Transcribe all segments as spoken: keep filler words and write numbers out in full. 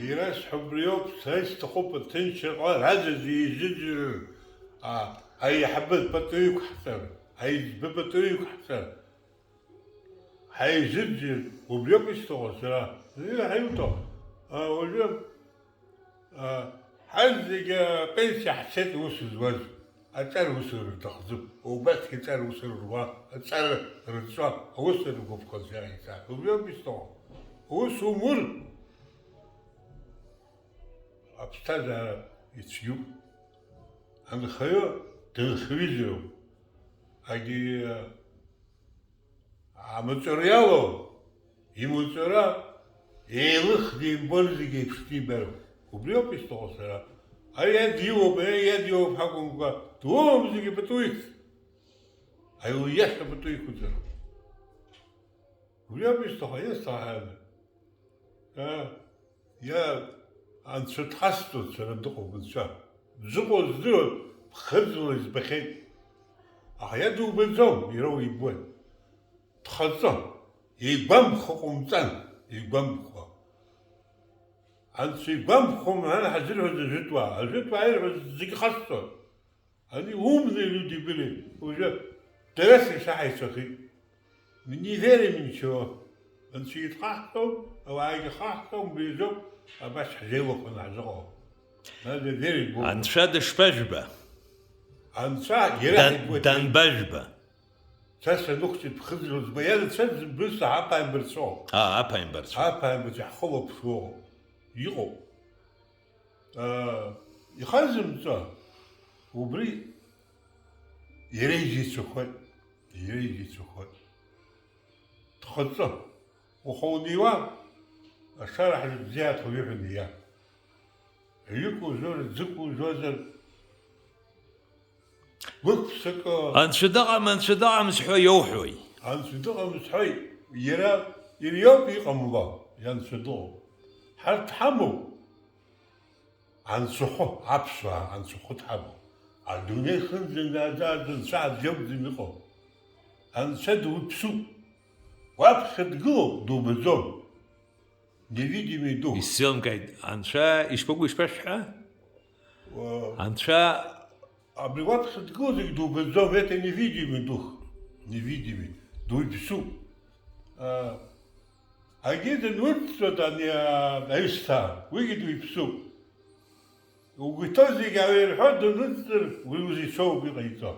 Ирасҳәо убриоуп, сара исҭахуп аҭынчра ҟалар, аӡәаӡәы изыӡырҩыр, а, аиҳабы пату иқәҳҵар, аиҵбы пату иқәҳҵар, ҳаизыӡырҩыр, убриоуп исҭаху сара. Ы, ҳаиуҭаху. А, уажәы, а, ҳазегьы апенсиа ҳцеит аус зуаз. Аҵара усура рҭахӡам. Убасгьы аҵара усура руа, аҵара рыҵәҵәа, аусура гәаԥхозшәа иаҳәеит. Убриоуп исҭаху. Ус умур, аԥсҭазаара ицәгьоуп. Анхаҩы дынхаҩызароуп. Агьи, амаҵура иалоу, имаҵура еилыхны имбар зегьы еиԥшны ибароуп. Убриоуп исҭаху сара. Ари иадиуоуп, ари иадиуоуп ҳакәымкәа, дуоуп зегьы пату иқәҵ. Ари уи иашҭа пату иқәҵароуп. Убриоуп исҭаху, иасҭаху ҳәа. Ыы, иа, анцәа дҟасҵоит, сара дыҟоуп, анцәа. Дзыҟоу здыруан, ԥхыӡла избахьеит. Аха иа дубаӡом, иара уибоит. Дхаҵо, игәамԥхо ҟоумҵан, игәамԥхо. Анцәа игәамԥхо умҳәан ҳазырҳәоз ажәытәуаа, ажәытәуаа ирҳәоз зегьы хасҵон. Они умные люди были, уже дара сашьа ҳаицәахеит. Мы не верим ничего. Анцәа идҟаҳҵом, ауаагьы хаҳҵом, убри азоуп, абас ҳзеилахәаны ҳзыҟоу. Надо верить Богу. Анцәа дышԥажәба? Анцәа иара дан-, ҳаибоит. Данбажәба? Са саныхәыҷыз ԥхыӡла збо, иара дцәа зыбрыса аԥааимбарцәоуп. А, аԥааимбарцәа. Аԥааимбарцәа ҳхылаԥшуоуп. Иҟоуп. Аа, ихазымҵо, убри иара изицәахоит, иара изицәахоит. Дхаҵо, ухы унеиуа, ашара ҳзыбзиаҭо иҳәан иа. Ҩык узар, ӡык узозар, гәык-ԥсыкы. Анцәа дыҟам, анцәа дыҟам зҳәо иоуҳәои? Анцәа дыҟам зҳәоит, иара, иара иоуп иҟамло, ианцәа дыҟоуп. Ҳарҭ ҳамоуп. Анцәахәы, аԥсуаа анцәахәы дҳамоуп. Адунеи хынӡа ианааӡа, анцәа аӡә иакәӡам иҟоу. Анцәа дуаҩԥсуп. Уаԥхьа дгылоуп, дубаӡом. Невидимый дух. Исзеилымкааит, анцәа ишԥакәу, ишԥашәҳәа? Уа- Анцәа Абри уаԥхьа дгылоу зегь дубаӡом, это невидимый дух. Невидимый. Дуаҩԥсуп. А, Агьи дынуцҵоит ани, а, аҩсҭаа, уигьы дуаҩԥсуп. Угәы иҭоу зегьы аирҳәо даныҵҵыр, уи узеицәоу угәы иҟаиҵо.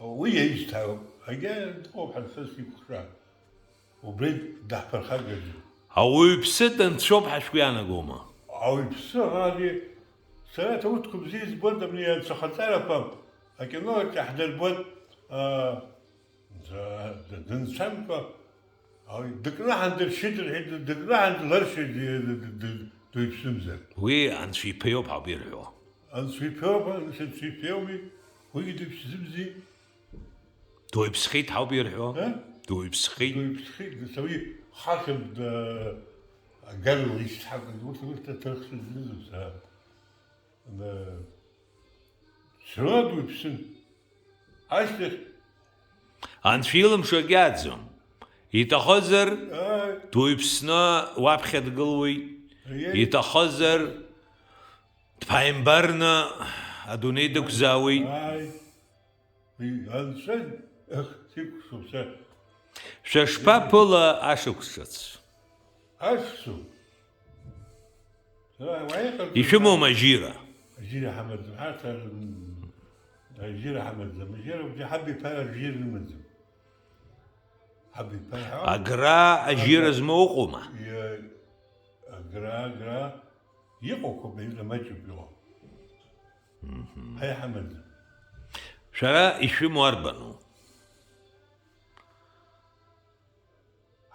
Уи аҩсҭаауп. Агьа дыҟоуп ҳара са сикәыхшаа. Убри даҳԥырхагазар. Ауаҩԥсы данцәоуп ҳәа шәгәы иаанагома? Ауаҩԥсы, ари, сара аҭоурыхқәа бзиа избоит, абни анцәахаҵарақәа, акино аҿы иаҳдырбоит, а, Д-, д-, дынцәамкәа, ауаҩ дыкнаҳан дыршьит рҳәеит, д-, дыкнаҳан длыршьит, д-, д-, д-, д-, дуаҩԥсымзар. Уи анцәа иԥа иоуп ҳәа ауп ирҳәо. Анцәа иԥа иоуп, анцәа иԥа иоуми, уигьы дуаҩԥсымзи. Дуаҩԥсхеит ҳәа ауп ирҳәо. А? Дуаҩԥсхеит. Дуаҩԥсхеит, д-, са уи хахьынтә, д-, аганла исҳәақәаз, урҭ, урҭ аҭырх сыздырӡом сара. Д-, Сара дуаҩԥсын. Ашьҭахь. Анцәа илымшо акгьы аӡом. Иҭахозар, Ааи. Дуаҩԥсны уаԥхьа дгылуеит. Аиеи. Иҭахозар, дԥааимбарны адунеи дықәзаауеит. Ааи. Уи анцәа, ех, сикәыхшоуп са. Шәа шԥаԥыла ашықәс ҿыц? Ашықәсу? Ишәымоума ажьира? Ажьира ҳамаӡам. Ҳарҭ, м, ажьира ҳамаӡам. Ажьира, ҳаб иԥара ажьира рымаӡам. Ҳаб иԥара ҳа-, Агра ажьира Агра. Змоу ыҟоума? Иа-, Агра, Агра. Иҟоуп, иҟоуп, маҷуп иҟоу. Мгм. Ҳа иҳамаӡам. Шәара ишәымоу арбану?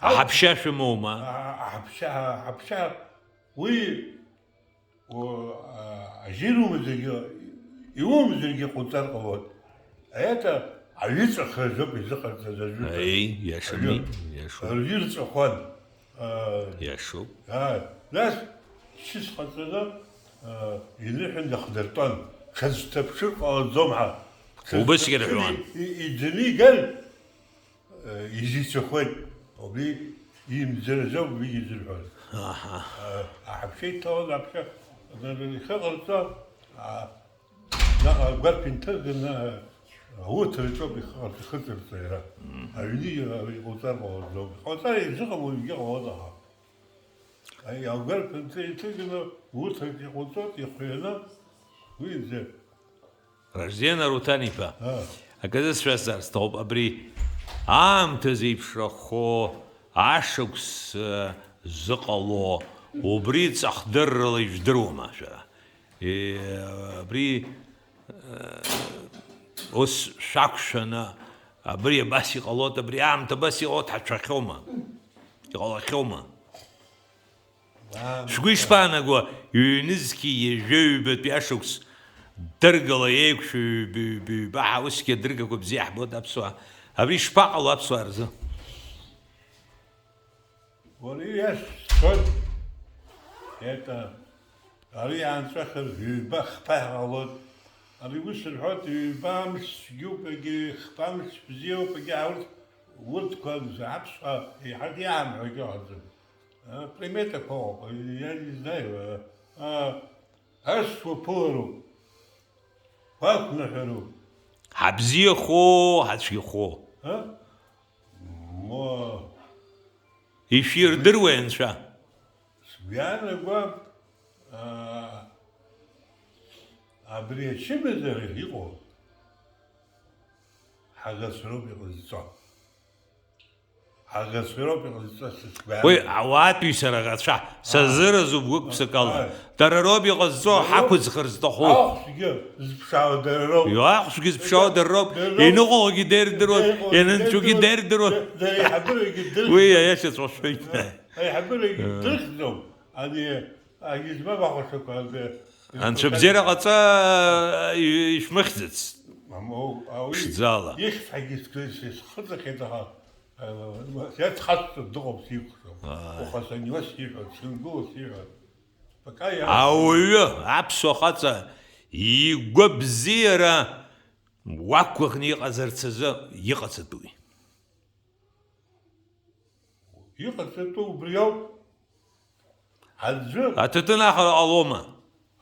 Ҳа- Аҳаԥшьа шәымоума? А-, аҳаԥшьа, аҳаԥшьа, уи, о, а, ажьира умазаргьы, иумазаргьы ҟауҵар ҟалоит. Это аҩыҵәахразоуп изыҟарҵаз ажәытә. Аи, иашами, Аҩы-, иашоуп. Аҩы рҵәахуан. А, Иашоуп. А, нас, шьыцҟаҵаны, а, иныҳәан иахдыртәан. Ҽаӡә дҭаԥшыр ҟалаӡом ҳәа. Ҽаӡә Убысгьы дҭаԥшыр рҳәуан. И-, и-, иӡаны игар, Изицәахоит, убри имӡаразоуп, убригьы изырҳәоз. Аҳа. Аҳаԥшьа иҭалан аԥхьа ихы ҟарҵо, а, наҟ агәарԥ инҭыганы, урҭ рҿоуп ихы ҟарҵо, ихыҵырҵо иара. Аҩны иҟауҵар ҟалаӡом. Иҟауҵар изыҟам уаҩгьы ҟалоит, аха. Ай, агәарԥ инҭы-, иҭыганы урҭ рҿы иҟауҵоит, ихҩаны, уи нӡа. Ражден Аруҭан-иԥа, аа, акы сҳәазар сҭахуп, абри аамҭа зеиԥшрахо ашықәс, э, зыҟало, убри ҵахдыррала ижәдыруама шәара? Е, абри, э, ус шәақәшәаны, абри абас иҟалоит, абри аамҭа абас иҟалоит ҳәа шәҳәахьоума? Иҟалахьоума? Шәгәы ишԥаанаго, ҩнызқьи ҩажәи ҩбатәи ашықәс дыргала еиқәшәо ҩба, ҩба, ҩба ҳәа усгьы адыргақәа бзиа ҳбоит аԥсуаа. Абри ишԥаҟало аԥсуаа рзы? Уара иашәҵоит. Это, ари иаанҵәахыр ҩба хԥа ҳәа ҟалоит. Ари ус рҳәоит, ҩба амш цәгьоуп, егьи хԥа амш бзиоуп, егьи ҳәа урҭ, урҭқәа аԥсуаа еиҳагьы иаамҳәогьы ыҟаӡам. А, приметақәа ыҟоуп, я не знаю, а, а, ас уаԥылароуп, уақәныҳәароуп. Ҳабзиахо, ҳацәгьахо. А? Мо. Ишәирдыруеи, анцәа? Сгәы иаанагоит, а, абри ачымазара иҟоу ҳаӷацәа роуп иҟазҵо. Аӷацәа роуп иҟазҵо, сыцгәаан. Уи ауаатәыҩса раӷацәа, сазыразуп гәык-ԥсыкала. Ааи. Дара роуп иҟазҵо, дара роуп ҳақәыӡхыр зҭаху. Ахәшәгьы зыԥшаауа дара роуп. Ио, ахәшәгьы зыԥшаауа дара роуп. Дара роуп. Иныҟәогьы дара ирдыруан, ианынҵәогьы дара ирдыруан. Дара иҳабырагьы дырхьӡом. Уи аиашаҵәҟьа шәҳәоит. Аиҳабырагьы дырхьӡом. Ани, ани змам ахәашақәа, ани, анцәа бзиара ҟаҵа, ишәмыхьӡыц. Мамоу, ауи ԥшӡала. Ихьӡ ҳәагьы схыҵахьеит, аха Иацхасҵо дыҟоуп сикәшо. Ааи. Уаха саниуа сиҳәоит, сангыло сиҳәоит. Пока я- Ауаҩы, аԥсуа хаҵа, игәабзиара уақәгәыӷны иҟазарц азы иҟаҵатәуи? Иҟаҵатәу убри ауп. Аӡәы аҭаҭын ахара ҟалома?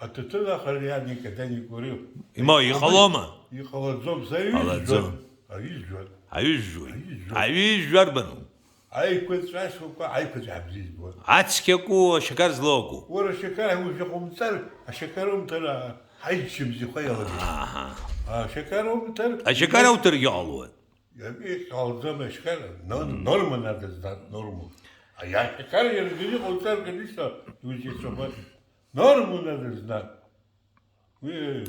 Аҭаҭын ахара ианикада никури. Има, иҟалома? Иҟалаӡом, са аҩы Ҟалаӡом. Жәжәоит. Аҩы жәжәоит. Аҩы жәжәоит. Аҩы жәжәоит. Аҩы жәжәар бану? Аиқәаҵәа ашәақәа, аиқәаҵәа ҳабзиа збоит. Ацқьаку, ашьакар злоуку? Уара ашьакар ужәаҟәымҵар, ашьакар умҭар, ҳаичча бзиақәа иалагеит. Аҳа. Ашьакар умҭар, ашьакар ауҭаргьы ҟалоит. Иҟалӡам ашьакар, но-, норму надо знать, норму. А я ашьакар иаргьы иҟауҵар, конечно, иузеицәахоит. Норму надо знать. Уи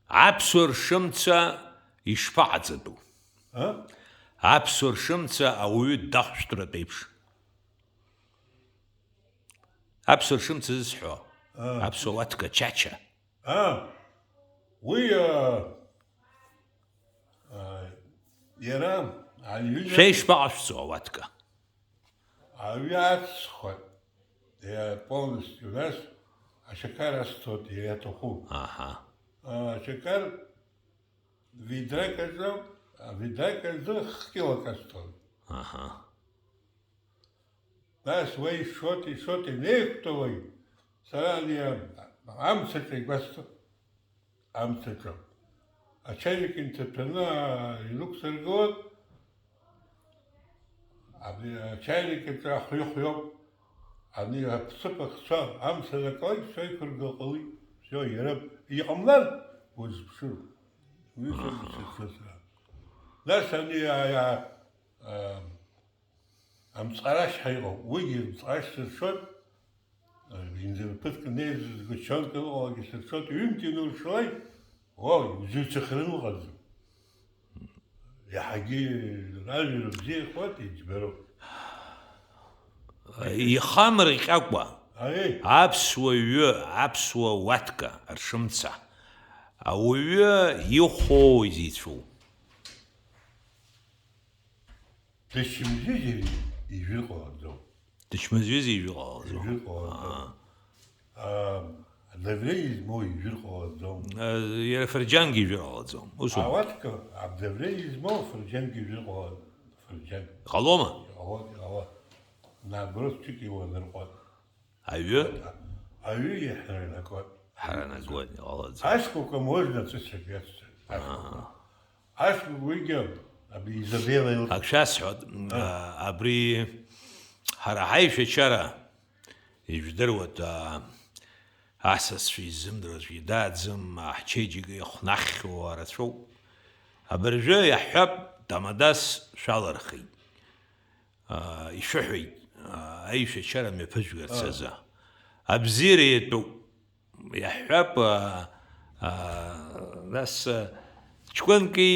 аԥсуа ршымца ишԥаҟаҵатәу? А? Аԥсуа ршымца ауаҩы дахәшәтәратә еиԥш. Аԥсуа ршымца зысҳәо. А. Аԥсуа уаҭка, чача. А, уи, а, а, иара аҩы шәа ишԥаҟашәҵо ауатка? Аҩы ацхоит, иа-, полностью, нас ашьакар асҭоит, иара иаҭаху. Аҳа. А, ашьакар ведрак аҿы, а, ведрак аҿы хкьылак асҭоит. Аҳа. Нас уа ишоит, ишоит, инеиқәтәалоит. Сара ани амцаҿы игәасҭо, амцаҿы. Ачаик инҭаҭәаны инықәсыргылоит. Абри ачаик аҿы ахҩы хҩоуп. Ани аԥсыԥ ахцәа амца анакуеит, шәа иқәыргыло ҟалеит. Всё, иара иҟамлар, узыԥшыр. Уи сакәын сызцыз сара. Нас ани, а, а, а, Амҵарашь ҳәа иҟоуп, уигьы мҵарашь сыршоит, зынӡа ԥыҭк неизызго чонк ыҟоугьы сыршоит, ҩымҭ инуршоит, уа, узыҩцахрын уҟаӡам. Иаҳагьы ражәа бзиахоит, иџьбароуп. Ихамырҟьакәа, аиеи, аԥсуа ҩы, аԥсуа уаҭка, аршымца, ауаҩы ихәоу изеицәоу. Дычмазаҩызар ижәыр ҟалаӡом. Дычмазаҩызар ижәыр ҟалаӡом. Ижәыр ҟалаӡом. Аа. А, адавление змоу ижәыр ҟалаӡом. А, иара афырџьангьы ижәыр ҟалаӡом. Ус аума? Ауатка, адавление змоу афырџьангьы ижәыр ҟала-, фырџьан. Иҟалома? Иҟалоит, иҟалоит. Наоборот, ҽык иуанарҟәуеит. Аҩы? Аҩы иҳаранакуан. Ҳаранакуан, иҟалаӡом. Ашкәакәа можно ҵәыцак иацәцаз. Ашкәакәа. Ашкәакәа уигьы абри Изабела илк-, Ак шәасҳәоит, а, абри ҳара ҳаишәачара, ижәдыруеит, а, асасцәа изымдыруа аӡәгьы дааӡам, ҳчеиџьыка ихәнаххьоу рацәоуп. Абыржәы иаҳҳәап, тамадас шәалырхит. Аа, ишәыҳәеит, аа, аишәачара мҩаԥыжәгарц азы. Абзиара иатәуп, иаҳҳәап, аа, аа, нас, аа, ҷкәынки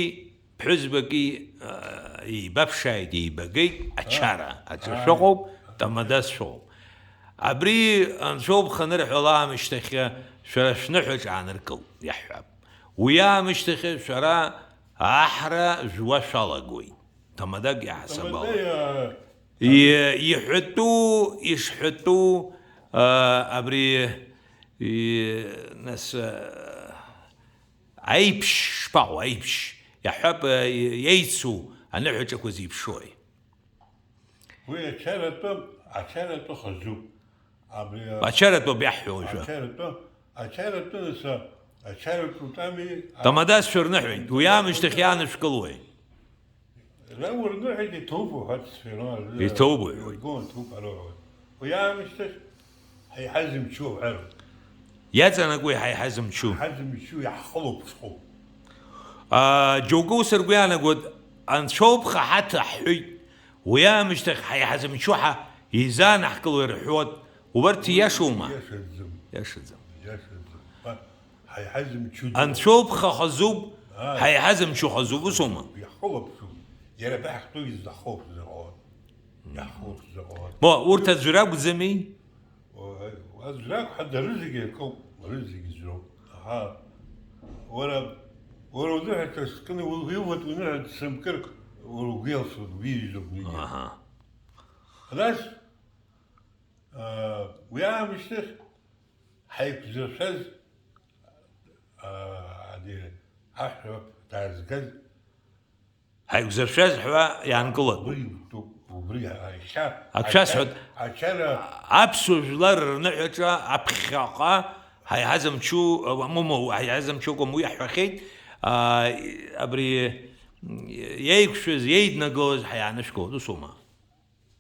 ԥҳәызбаки, аа, еибаԥшааит, еибагеит, ачара аҿы шәыҟоуп, тамадас шәыҟоуп. Абри анцәа убханырҳәала аамышьҭахьы шәара шәныҳәаҿ ааныркылт, иаҳҳәап. Уи аамышьҭахьы шәара аҳра жәуа шәалагоит. Тамадак иаҳасабала. Тамада иа-, И-, иҳәатәу, ишҳәатәу, а, абри, и-, нас, а, аиԥш шԥаҟоу, аиԥш? Иаҳҳәап, а, и-, иеицу аныҳәаҿақәа зеиԥшрои? Уи ачаратәы, ачаратәы хазуп. Абри, а, Ачаратәоуп иаҳҳәо уажәы. Ачаратәы, ачаратәы, нас, а, ачаратәы утәами, а, Тамадас шәырныҳәоит, уи аамышьҭахь иаанышәкылои? Ра урныҳәеит, иҭоуп уҳәарц сферон. Иҭоуп уҳәоит. Иргон, ҭоуп ара уҳәоит. Уи аамышьҭахь ҳаиҳа зымчу уҳәароуп. Иаҵанакуеи ҳаиҳа зымчу? Ҳаиҳа зымчу иаҳхылоуп шхәыуп. Аа, џьоукы ус ргәы иаанагоит, анцәоуп хаҳаҭ ҳҳәоит. Уи аамышьҭахь ҳаиҳа зымчу ҳа изаанаҳкыло ирҳәоит. Убарҭ ииашоума? Ииашаӡам. Ииашаӡам. Ииашаӡам. Ҳаиҳа зымчу. Анцәоуп хазуп, ааи, ҳаиҳа зымчу хазуп, усоума? Иаҳхылаԥшуп. Иара абри ҳахьтәоу изаҳхылаԥшзар ҟалап. Иаҳхылаԥшзар ҟалап. Мо, урҭ аӡәы ракәӡами? О, аӡә ракәхап, рызегьы акоуп, рызегьы зроуп. Аҳа. Уара, уара уныҳәа ҿа скны, уи-, иуҳәатә уныҳәа сымкыр, уара угәы иалсуеит, уиҩызоуп уигьы. Аҳа. Нас, аа, уи аамышьҭахь ҳаиқәзыршәаз, аа, ани аҳәҳәа даазгаз. Ҳаиқәзыршәаз ҳәа иаанкылатәуп. Убри иутәуп, убри иахьа. Ак шәасҳәоит. Ача-, ачара. Аԥсуа жәлар рныҳәаҿа аԥхьаҟа ҳаиҳа зымчу, момо, ҳаиҳа зымчу акәым, уи иаҳҳәахьеит, аа, абри иеиқәшәаз, иеиднагылаз ҳаиаанышәкылоит, усоума?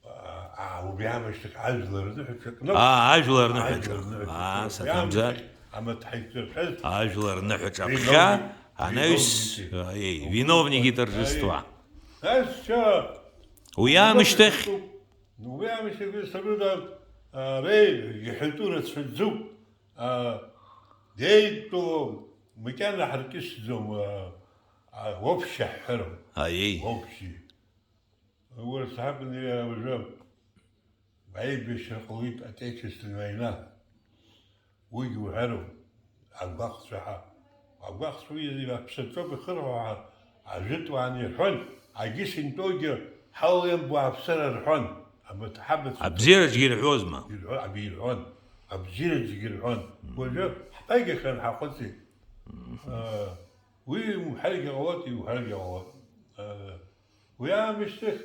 Аа, убри аамышьҭахь ажәлар рныҳәаҿа кны. Аа, ажәлар рныҳәаҿа. Ажәлар рныҳәаҿа. Аа, убри саҭамзар. Аамышьҭахь амаҭ ҳаиқәзыршәаз. Ажәлар рныҳәаҿа аԥхьа, виновники. Анаҩс, виновники. Аиеи, виновники торжества. Аиеи. Нас ша. Уи аамышьҭахь. Уи аамышьҭахь сарыда, а, реи, иҳәатәу рацәаӡоуп. А, деидтәалоу, макьана ҳаркьысӡом, а, а, уаԥшьа ҳҳәарым. Аиеи. Уаԥшьа. Уи сакәын, иара уажәы аибашьра ҟалеит, Отечественная война. Уигьы уҳәароуп, агәаҟцәа ҳа. Агәаҟцәа уи аԥсаҵоуп ихырҳәо ҳәа ажәытәуаа ирҳәон, агьы сынтәогьы ҳауаҩ иамбо аԥсыра рҳәон. Абарҭ ҳабацәа. Абзиараҿгьы ирҳәозма? Ирҳәо-, аб-, ирҳәон. Абзиараҿгьы ирҳәон. Мм. Уажәы ҳԥагьахьан ҳаҟәыҵит. Мм. Э, уи иумҳәаргьы ҟалоит, иуҳәаргьы ҟалоит. Э, Уи аамышьҭахь.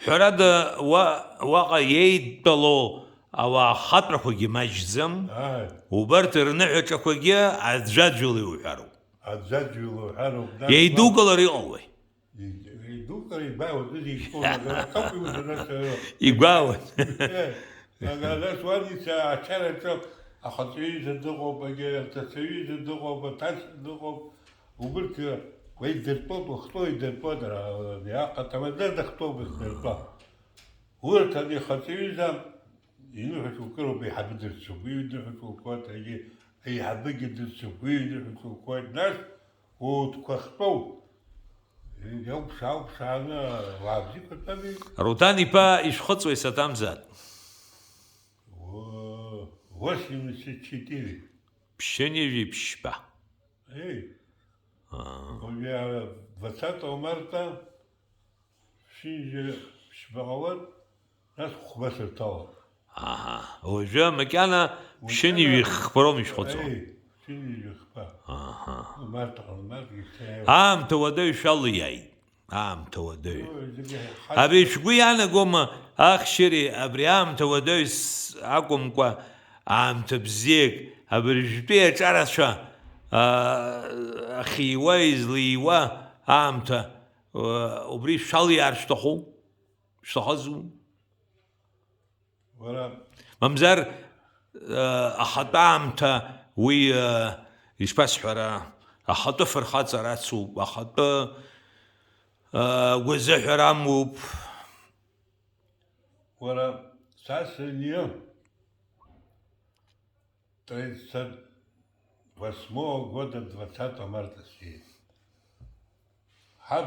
Ҳәарада, уа-, уаҟа иеидтәалоу ауаа ахатәрақәагьы маҷӡам, ааи, убарҭ рныҳәаҿақәагьы аӡәаӡәала иуҳәароуп. Аӡәаӡәала уҳәароуп, нас. Еидукылар иҟалои? Идукыр игәаауеит, уи зегьы школ агара акакәын, нас, э, игәаауеит. Э, ага, нас уа ница ачараҿы ахаҵаҩыза дыҟоуп, егьа аҭацаҩыза дыҟоуп, аҭаца дыҟоуп. Убырҭ, э, уа идыртәоуп, уахтәоу идыртәоуп, ара, э, иаҟа тамада дахтәоуп, ихдыртәа. Урҭ ани ихаҵаҩыза иныҳәаҿа укыроуп, еиҳабы дырцәоуп, уи иныҳәаҿа укуеит, егьи еиҳабыгьы дырцәоуп, уи иныҳәаҿа укуеит. Нас Утәқәа хтәоу. Иауԥш-, ауԥшааны уаабзиақәа тәами. Руҭан иԥа ишәхыҵуеи, саҭамзар? Во-, восемьдесят четыре. Ԥшьынҩажәи ԥшьба. Еи. Аа. Уажәы двадцатого марта Ԥшьынҩажәи ԥшьба ҟалоит, нас хәба сырҭалоит. Аҳа. Уажәы макьана ԥшьынҩажәи хԥа роума ишәхыҵуа? Еи, ԥшьынҩажәи хԥа. Аҳа. Март аҟны, март ишьҭа иааиуа. Аамҭа уадаҩ шәалиааит. аамҭа уадаҩ. Абри шәгәы иаанагома, ахшьыри, абри аамҭа уадаҩс акәымкәа, аамҭа бзиак, абыржәтәи аҿарацәа, аа, ахьиуа, излиуа аамҭа, аа, убри шәалиаар шәҭаху? Шәҭахазу? Уара. Мамзар, э, ахатәы аамҭа уи, э, ишԥасҳәара, ахатәы фырхаҵара ацуп, ахатәы, э, гәазыҳәара амоуп. Уара, са сынҩы, тридцать восьмого года двадцатого марта сиит. Ҳаб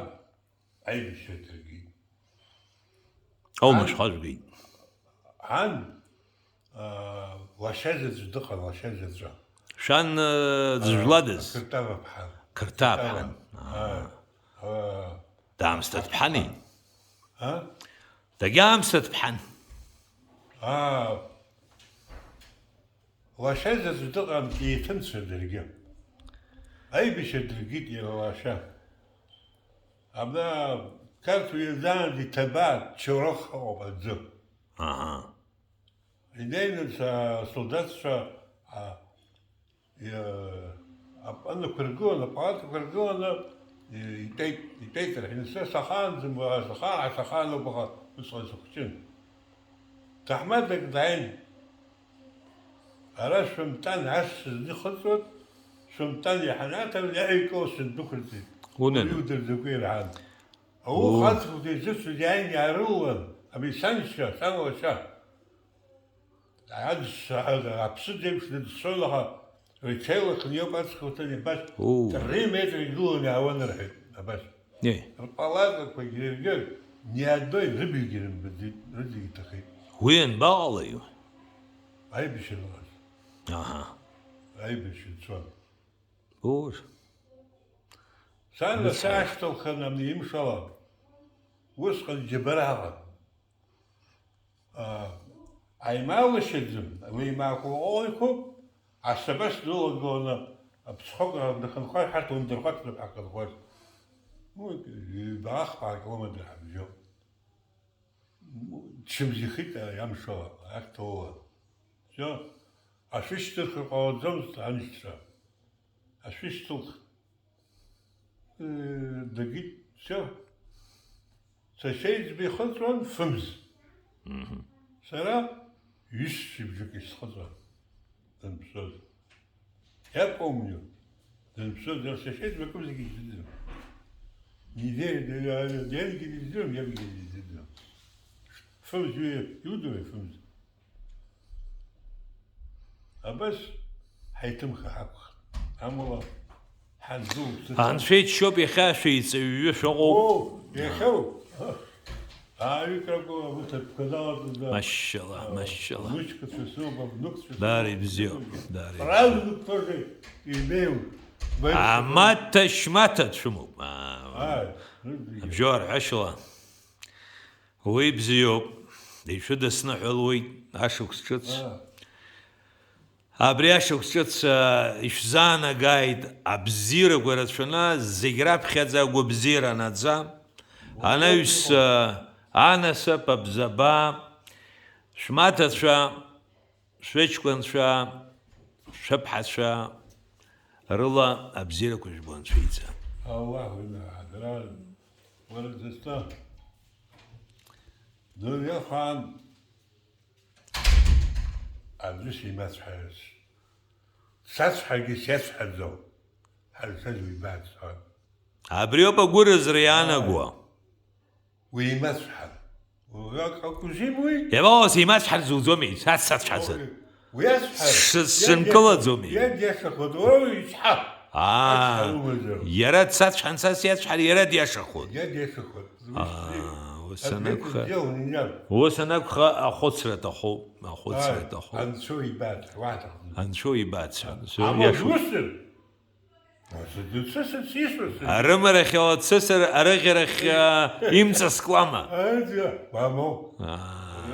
аибашьра дыргеит. Аума Ан-, шәхажәгеит. Ан, аа, лашьа заҵә дыҟан, лашьа заҵәы. Шәан, э, аа, дзыжәладаз? Қырҭтәыла ԥҳа. Қырҭтәыла ԥҳан. Қырҭтәыла. Аа. Аа, аа. Даамсҭа дԥҳани? А? Дагьаамсҭа дԥҳан. Аа. Лашьа заҵә дыҟан, диеҭымцеит даргьы. Аибашьра дыргеит иара лашьа. Абна Қарҭ уи азаанӡа иҭабаа Чорох ыҟоуп аӡы. Аҳа. Инеины са-, асолдаҭцәа, а, иа-, ап-, анықәыргыланы, апалаткақәа ргыланы, и-, итәеит, итәеит рҳәеит. Са сахаанӡам, саха-, сахаануп, аха усҟан сыхәҷын. Ҭаҳмадак дааин, Ара шәымтәан, ас сыздәықәырҵоит, шәымтәан иҳанаҭар, иаҳәа икылсны ддәықәырҵеит. Унан. Уи удырӡақәа ирҳан. Ауха ацыгәҭа изыцыз иааины иаарылалан, абри саншьа, сан лашьа. Аӡ-, аԥсыӡ еиԥш дыӡсон, аха рҽеилакны иоуп ацыгәҭаны, абас три метр игыланы иаауан рҳәеит, абас. Еи. Рпалаткақәагьы иргеит, ни одной рыбаҩгьы рымбаӡеит, рыдагьы иҭахеит. Уи анбаҟалеи? Аибашьра ыҟаз. Аҳа. Аибашьра цон. Боже. Сан лассы ашьҭалхын амни имшала, усҟан џьабара ҳаҟан. Аа, аимаалашьаӡам, уи имаақәа уҟоуп, асабас дылагыланы аԥсхәы нахынҳәуа ҳарҭ ундырхәаҽны ҳахынҳәуаз. Уи ҩба-хԥа километр ҳабжьоуп. Дшыбзиахеит амшала, ахьҭоула. Всё. Ашәышьҭырхра ҟалаӡомызт аншьцәа. Ашәышьҭылх, э, дагит, всё. Сашьа иӡбеихыҵуан фымз. Мгм. Сара ҩышәи бжаки схыҵуан, данԥсоз. Я помню, данԥсоз, сашьа иӡбакым зегьы изыӡырҩуан. Неделя, я, я, я, я, я, я, я, я, я, я. Фымз, иудыруеи фымз? Абас ҳаиҭымхыр акәхап. Амала ҳанду. Анцәа иџьшьоуп, иахьа шәеиҵаҩҩы шәыҟоуп. О, иахьоуп. Ааҩык ракәым, абарҭ атәқәа далатәада. Машьшьала, машьшьала. Внучкацәа сымоуп, внукцәа сымоуп. Даара ибзиоуп, даара ибзиоуп. Правнук тоже имею. Амаҭа-шьмаҭа дшәымоуп. Аа, ааи, рыдагьы. Абжьоуаа рҳәашьала. Уи бзиоуп, ишәыдысныҳәалоит ашықәс ҿыц. Аа. Абри ашықәс ҿыц, а, ишәзаанагааит абзиарақәа рацәаны, зегь раԥхьаӡа агәабзиара анаӡа. Уа-, анаҩс, уа-, а, анасыԥ, абзаба, шәмаҭацәа, шәыҷкәынцәа, шәыԥҳацәа рыла абзиарақәа жәбо анцәа иҵа. Аллаҳ уи наҳа, дара, уара дызҭа, дырҩахаан, аӡәы симацәҳарц. Сацәҳагьы сиацәҳаӡом, ҳазцаз уи бацәҳәа. Абриоуп агәыразра иаанагуа. Уимацәҳар. Уи акәзим уи? Иабаҟаз имацәҳар зуӡомеи, са сацәҳазар? Уи ацәҳар. Ш-, сынкылаӡомеи? Иа диашахоит, уара уицҳа. Аа, ацәҳар умазар. Иара дсацәҳан, са сиацәҳар, иара диашахоит. Иа диашахоит. Аа, ус анакәха, ус анакәха, ахәыцра аҭахуп, ахәыцра аҭахуп. Анцәа ибац, уаҭахым. Анцәа ибац, анцәа иашоуп. Амал усыр. Арымарахьала дсысыр, арыӷьарахь, а, имҵаскуама? Аӡәы, мамоу. Аа.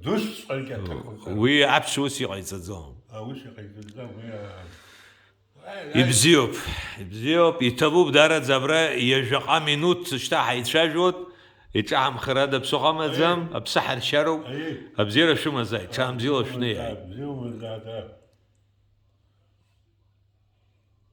Дусҵәҟьагьы аҭахуп. Уи аԥшьа ус иҟаиҵаӡом. А, ус иҟаиҵаӡом, уи, а, Ибзиоуп, ибзиоуп, иҭабуп, дараӡа абра ҩажәаҟа минуҭ шьҭа ҳаицәажәоит, иҿаҳамхарада ԥсыхәа амаӡам, аԥсы ҳаршьароуп, абзиара шәымазааит, ҽаанбзиала шәнеиааит.